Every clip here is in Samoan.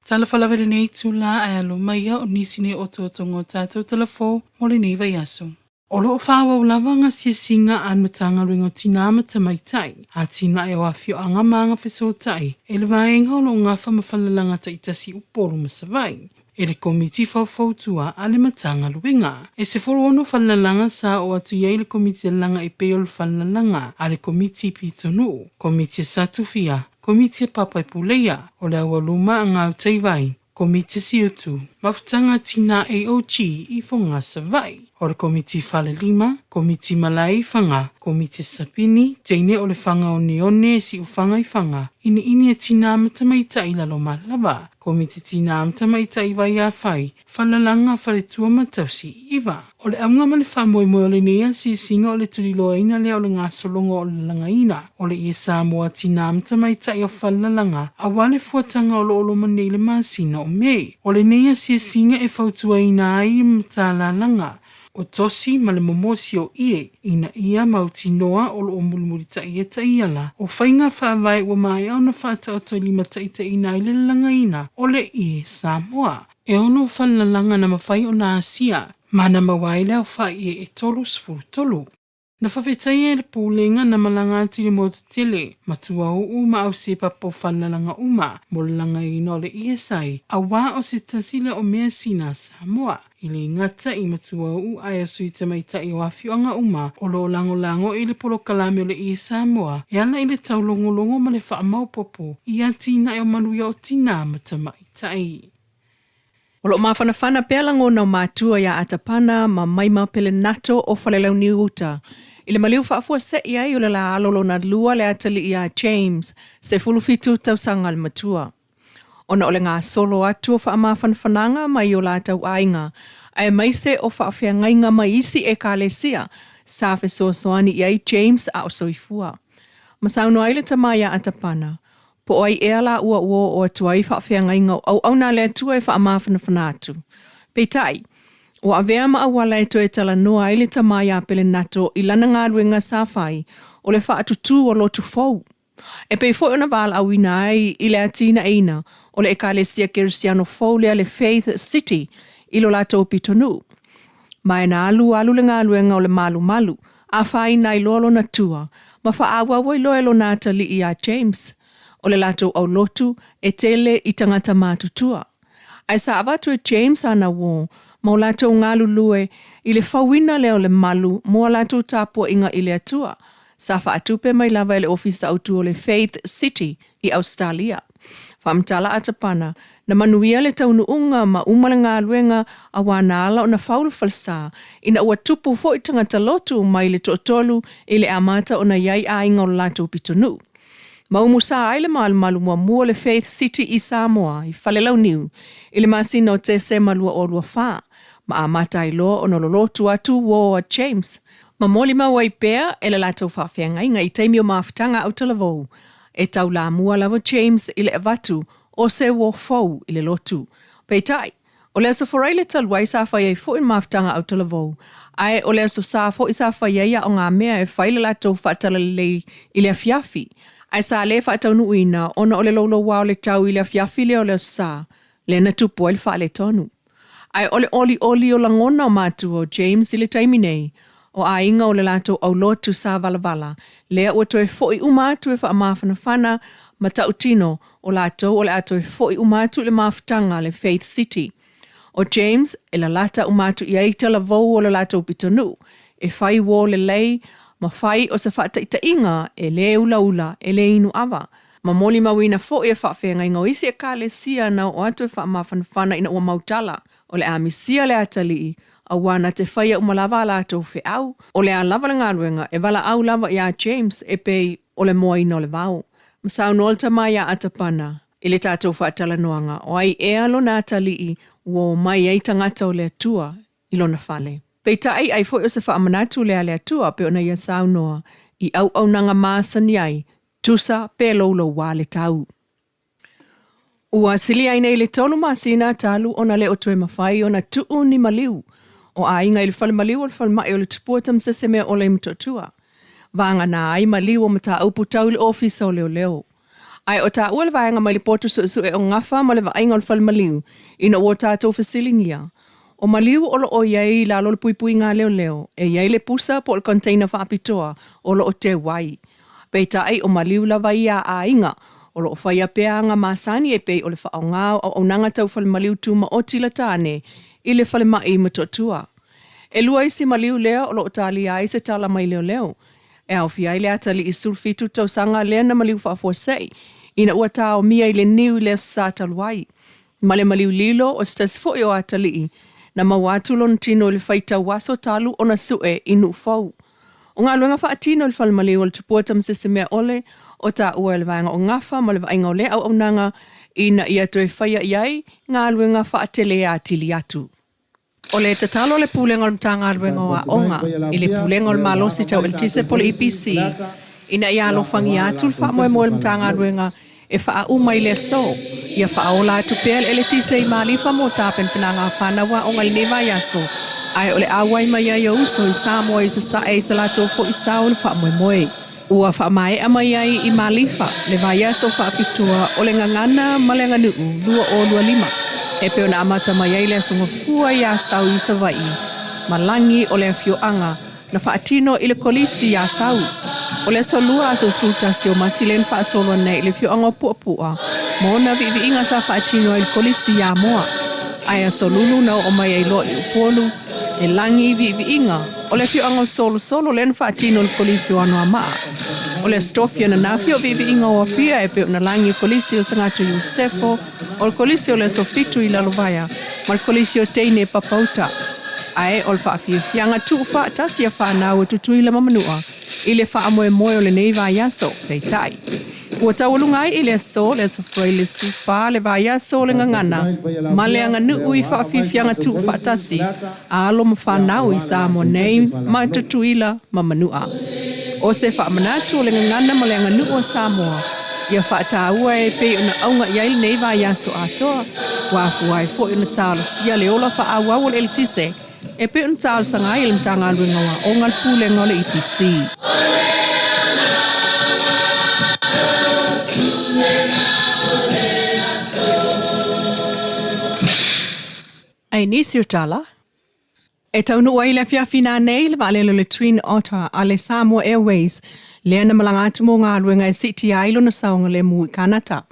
Talofa lava i lenei itula ae alo mai o nisi nei o otootoga o tatou talafou mo lenei vaiaso. O lo o faaauau lava gasegasiga a le Matagaluega o Tinā ma Tamaitai, Atinae o Afioaga ma Agafesootai e le vaega o lo o gafa ma falelalaga taitasi i Upolu ma Savaii e le Komiti Faufautua a le Matagaluega. E 16 falelalaga sa oo atu i ai le Komiti Lalaga e pei o le falelalaga a le Komiti Pitonuu, Komiti a Satufia, Komiti a Papaiopuleia, o le Aualuma a Gautaivai, Komiti Siutu, Mafutaga Tinā AOG i Fogaa Savaii, o le Komiti Falelima, Komiti Malae i Faga, Komiti Sapini, Teine o le Faga Oneone e Siufaga i Faga, Iniini a Tinā ma Tamaitai i Lalomalava, Komiti Tinā ma Tamaitai i Vaiafai, Falelalaga Faletua ma Tausi Iva. O le auga ma le faamoemoe o lenei asiasiga o le tuliloaina lea o le gasologa o le lalagaina o le ie Samoa Tinā ma Tamaitai o Falelalaga aua le fuataga o lo o loma nei i le masina o Me. O lenei asiasiga e fautuaina ai le matalalaga o tosi ma le momosi o ie ina ia mautinoa o lo o mulimulitaia taiala o faiga faavae ua maea ona faataoto e limataitaiina ai le lalagaina o le ie Samoa. E 6 falelalaga na mafai ona asia ma na maua ai le aofai ie e 33. Na faafetaia e le Pulega na malaga atu i le motu tele ma tuauu ma ausepapa o falelalaga uma mo le lalagaina o le ie auā o se tasi lea o mea sina a Samoa. E le gata i matuauu ae o sui tamaitai o afioaga uma o lo o lagolago i le polokalame o le ie Samoa e ala i le taulogologo ma le faamaopoopo i atinae o manuia o tinā ma tamaitai. O lo o mafanafana pea lagona o matua ia Atapana ma Maima Pelenato o Falelauniu Uta i le maliu faafuasei ai o le la alo lona lua le atalii ia James, 17 tausaga le matua. Ona o le gasolo atu o faamafanafanaga mai o latou aiga, aemaise o faafeagaiga mai isi ekalesia sa fesoasoani i ai James a o soifua. Ma saunoa ai le tama ia Atapana, Po o ai ea la ua ua oo atu ai faafeagaiga o auauna a le Atua e faamafanafana atu? Peitai, ua avea ma auala e toe talanoa ai le tama iā Pelenato i lana galuega sa fai o le faatutū o lotu fou. E pei foi ona valaauina ai i le atinaeina o le Ekalesia Kerisiano fou lea le Faith City i lo latou pitonuu. Ma e na alu alu le galuega o le malumalu, afaina ai loa lona tua, ma faaauau ai loa e lona atalii ia James, o le latou aulotu e tele i tagata matutua. Ae sa avatu e James ana uō ma o latou galulue i le fauina lea o le malu mo a latou tapuaiga i le Atua, sa faatupe mai lava e le Ofisa Autu o le Faith City i Ausetalia. Faamatala Atapana, Na manuia le taunuuga ma uma le galuega auā na ala ona fau le falesa, ina ua tupu foi tagata lotu mai le toatolu i le amata ona i ai aiga o le latou pitonuu. Ma umusa ai le malumalu muamua o le Faith City i Samoa i Falelauniu i le masina o Tesema 2024, ma amata ai loa ona lolotu atu uō a James, ma molimau ai pea e le latou faafeagaiga i taimi o mafutaga autalavou e taulamua lava James i le avatu o se uō fou i le lotu. Peitai, o le Aso Faraile talu ai sa fai ai foi le mafutaga autalavou, ae o le Aso Sa foi sa fai ai aogamea e fai le latou faatalalelei i le afiafi, ae sa le faataunuuina ona o le loulouā o le tau i le afiafi lea o le Aso Sa, lea na tupu ai le faaletonu. Ae o le olioli o lagona o matua o James i le taimi nei, o aiga o le latou aulotu sa valavala, lea ua toe foi uma atu e faamafanafana ma tautino o latou o le a toe foi uma atu i le mafutaga a le Faith City. O James, e lalata uma atu i ai talavou o le latou pitonuu, e fai uō lelei ma fai o se faataitaiga e le ulaula, e le inu ava. Ma molimauina foi e faafeagaiga o isi ekalesia na oo atu e faamafanafana ina ua mautala, o le a misia le atalii, auā na te faia uma lava a latou feau, o le a lava le galuega e valaau lava iā James e pei o le moaina o le vao. Ma saunoa le tama iā Atapana i le tatou faatalanoaga, o ai ea lona atalii ua omai ai tagata o le Atua i lona fale. Peitai, ai foi o se faamanatu lea a le Atua pei ona ia saunoa i auaunaga masani ai, tusa pe loulouā le tau. Ua sili ai nei le tolu masina talu ona le o toe mafai ona tuu ni maliu o aiga i le fale maliu o le falemai o le Tupua Tamasese Meaola i Motootua. Vagana ai maliu o mataupu tau i le Ofisa o Leoleo. Ae o taua le vaega mai le potu suesue o Gafa ma le vaaiga o le fale maliu ina ua tatou fesiligia. O maliu o lo o i ai i lalo o le puipuiga a leoleo, e i ai le pusa po o le container faapitoa o lo o teu ai. Peitai o maliu lava ia a aiga, o lo o faia pea aga masani e pei o le faaaoga o auaunaga tau falemaliu tumaoti latane i le falemai i Motootua. E lua isi maliu lea o lo o talia ai se tala mai leoleo, e aofia ai le atalii 17 tausaga lea na maliu faafuasei ina ua taomia i le niu i le Aso Sa talu ai, ma le maliu lilo o se tasi foi o atalii na maua atu lona tino i le faitau aso talu ona sue i Nuufou. O galuega faatino i le falemaliu o le Tupua Tamasese-meaole o taua e le vaega o Gafa ma le vaaiga o lea auaunaga ina ia toe faia i ai galuega faatele atili atu. O le tatalo a le Pulega o le Matagaluega o Aoga i le Pulega o le Malosi Tau Eletise po o le EPC ina ia alofagia atu le faamoemoe o le Matagaluega e faauma i le aso ia faaola atu pea le eletise i Malifa mo tapenapenaga a fanau aoga i lenei vaiaso, ae o le auai mai ai o uso i Samoa i Sasae i sa latou foi sao i le faamoemoe. Ua faamaea mai ai i Malifa le vaiaso faapitoa o le Gagana ma le Aganuu 2025, e pei ona amata mai ai le Aso Gafua i Asau i Savaii ma lagi o le afioaga na faatino i le Kolisi i Asau. O le Aso Lua aso 11 o Mati lea na faasolo nei i le afioaga o Puapua ma ona viiviiga sa faatino ai i le Kolisi i Amoa. Ae Aso Lulu na oo mai ai loa i Upolu e lagi i viiviiga o le afioaga o Solosolo lea na faatino i le Kolisi o Anoamaa. O le Aso Tofi ananafi o viiviiga o Apia e pei ona lagi i le Kolisi o Sagato Iosefo, o le Kolisi o le Aso Fitu i Lalovaea ma le Kolisi o Teine i Papauta. Ae o le faafiafiaga tuufaatasi a fanau a Tutuila ma Manua i le faamoemoe o lenei vaiaso, peitai, ua taualuga ai i le aso, le Aso Faraile le 14, le vaiaso o le Gagana ma le Aganuu i faafiafiaga tuufaatasi a alo ma fanau i Samoa nei ma Tutuila ma Manua. O se faamanatu o le gagana ma le aganuu a Samoa ia faataua e pei ona auga i ai lenei vaiaso atoa, ua afua ai foi ona talosia le ola faaauau o le eletise e pei ona talosaga ai e le Matagaluega o Aoga le Pulega o le EPC. Ai nisi o tala, E taunuu ai le afiafi nanei le vaalele o le Twin Otter a le Samoa Airways lea na malaga atu mo galuega e siitia ai lona saogalemu i Kanata.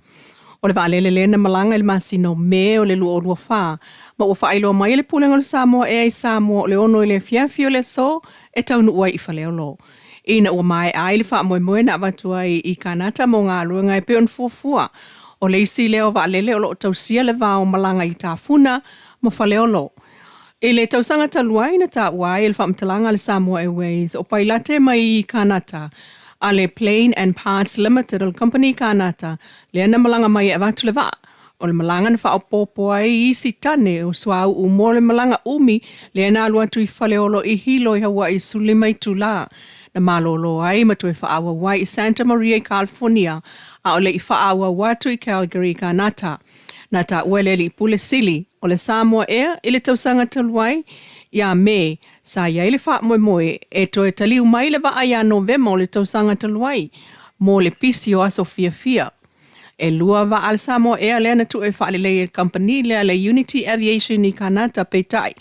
O le vaalele lea na malaga i le masina o Me o le 2024 ma ua faailoa mai e le Pulega o le Samoa Air i Samoa o le 6 i le afiafi o le aso e taunuu ai i Faleolo. Ina ua maea ai le faamoemoe na avatu ai i Kanata mo galuega e pei ona fuafua, o le isi lea o vaalele o lo o tausia le va o malaga i Tafuna ma Faleolo. I le tausaga talu ai na taua ai e le faamatalaga a le Samoa Airways o pailate mai i Kanata a le Plane and Parts Limited o le kamupani Kanata lea na malaga mai e avatu le vaa. O le malaga na faaopoopo ai i isi tane o suauu mo le malaga umi lea na alu atu i Faleolo i Hilo i Hawaii 15 itula na malolo ai ma toe faaauau ai i Santa Maria i California a o le i faaauau atu i Calgary i Kanata. Na taua e le Alii Pule Sili o le Samoa Air i le tausaga talu ai, iā Me, sa i ai le faamoemoe e toe taliu mai le vaa iā Novema o le tausaga talu ai mo le pisi o aso fiafia. E lua vaa a le Samoa Air lea na tuu e faalelei e le kamupani lea le Unity Aviation i Kanata peitai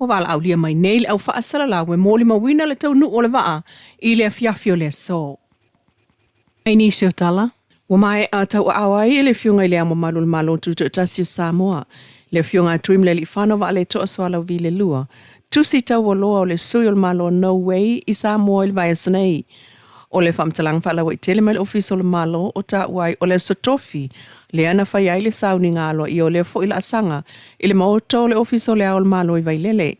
ua valaaulia mai nei le au faasalalau e molimauina le taunuu o le vaa i le afiafi o le aso. I nisi o tala, ua maea tauaao ai e le Afioga i Le Ao Mamalu o le Malo Tutoatasi o Samoa, le Afioga a Tuimalealiifano Vaaletoa Sualauvi le Lua, tusi taualoa o le Sui o le Malo o Norway i Samoa i le vaiaso nei. O le faamatalaga faalauaitele mai le Ofisa o le Malo o taua ai o le Aso Tofi lea na fai ai le sauniga aloaia o lea foi laasaga i le Maota o le Ofisa o le Ao o le Malo i Vailele.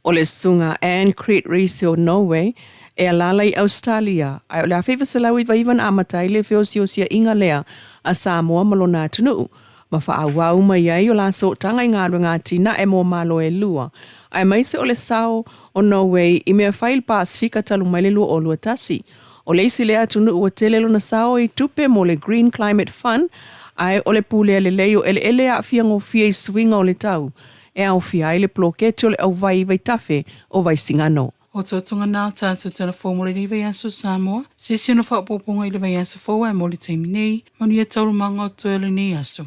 O le Susuga Anne Cret Reese o Norway e alaala i Ausetalia, ae o le 1999 na amata ai le feosiosiaiga lea a Samoa ma lona atunuu, ma faaauau mai ai o la sootaga i galuega atinae mo Malo e lua, aemaise o le sao o Norway i mea fai i le Pasefika talu mai le 2021. O le isi lea atunuu ua tele lona sao i tupe mo le Green Climate Fund, ae o le pulea lelei o eleele e aafia gofie i suiga o le tau, e aofia ai le poloketi o le auvai i vaitafe o Vaisigano. Otootoga na o tātou telefou mo lenei vaiaso Samoa. Se isi ona faaopoopoga i le vaiaso fou ae mo le taimi nei, manuia taualumaga o totoe o lenei aso.